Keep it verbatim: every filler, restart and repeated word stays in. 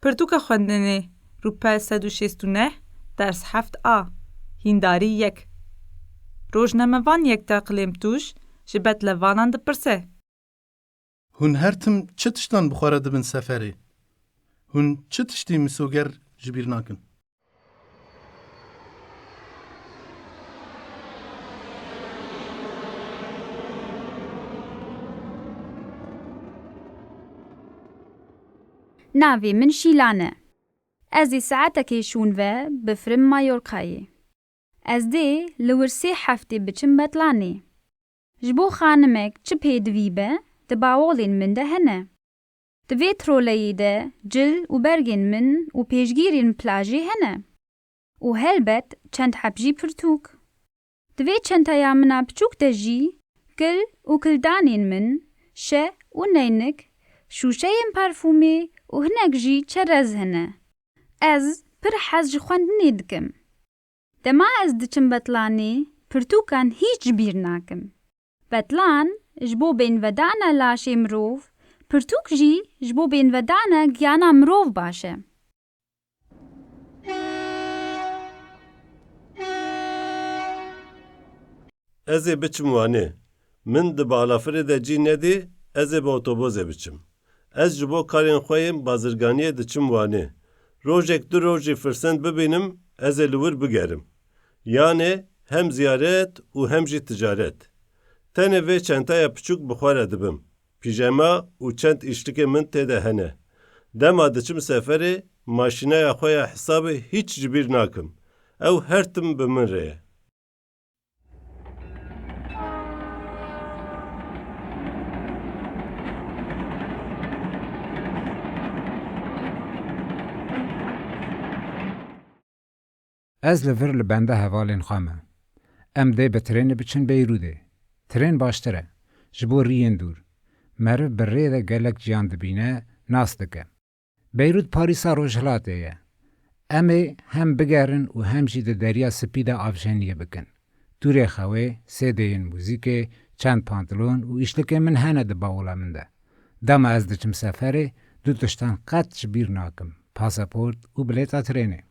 Pirtûka xwendinê, rûpel sed û şêst û neh, ders heft A, hîndarî yek. Rojnamevan Yekta Qilêmtûş ji betlevanan dipirse. Hûn her tim çi tiştan bi xwe re dibin seferê? Hûn çi tiştî misoger ji bîr nakin? Navê min Şîlan e. Ez ê saetekê şûn ve bifirim Mallorcayê. Ez dê li wir sê heftê biçim Betlanê. Ji bo xanimek çi pêdivî be, di bawolên min de hene. Di vê troleyê de cil û bergên min û pêşgirên plajê hene. Û helbet çend heb jî pirtûk. Di vê çentaya min a piçûk de jî kil û kildanên min, şe û neynik, şûşeyên parfûmê û hinek jî çerez hene. Ez pir hez ji xwendinê dikim. Dema ez diçim Betlanê, pirtûkan hîç ji bîr nakim. Betlan ji bo bênvedana laşê mirov, pirtûk jî ji bo bênvedana giyana mirov baş e. Ez ê biçim Wanê. Min di balafirê de cî nedî, ez ê bi otobozê biçim. Ez ji bo karên xwe yên bazirganiyê diçim Wanê. Rojek du roj jî firsend bibînim, ez ê li wir bigerim. Yanê hem ziyaret û hem jî ticaret. Tenê vê çentaya piçûk bi xwe re dibim. Pîjema û çend îşlikên min tê de hene. Dema diçim seferê, maşîneya xwe ya hesabê hîç ji bîr nakim. Ew her tim bi min re ye. Ez li vir li benda hevalên xwe me. Em dê bi trênê biçin Beyrûdê. Trên baştir e. Ji bo riyên dûr. Meriv bi rê de gelek ciyan dibîne, nas dike. Beyrûd Parîsa Rojhilatê ye. Em ê hem bigerin û hem jî di Derya Spî de avjeniyê bikin. Tûrê xewê, sêdeyên muzîkê, çend pantilon û îşlikên min hene di bawola min de. Dema ez diçim seferê, du tiştan qet ji bîr nakim, pasaport û bilêta trênê.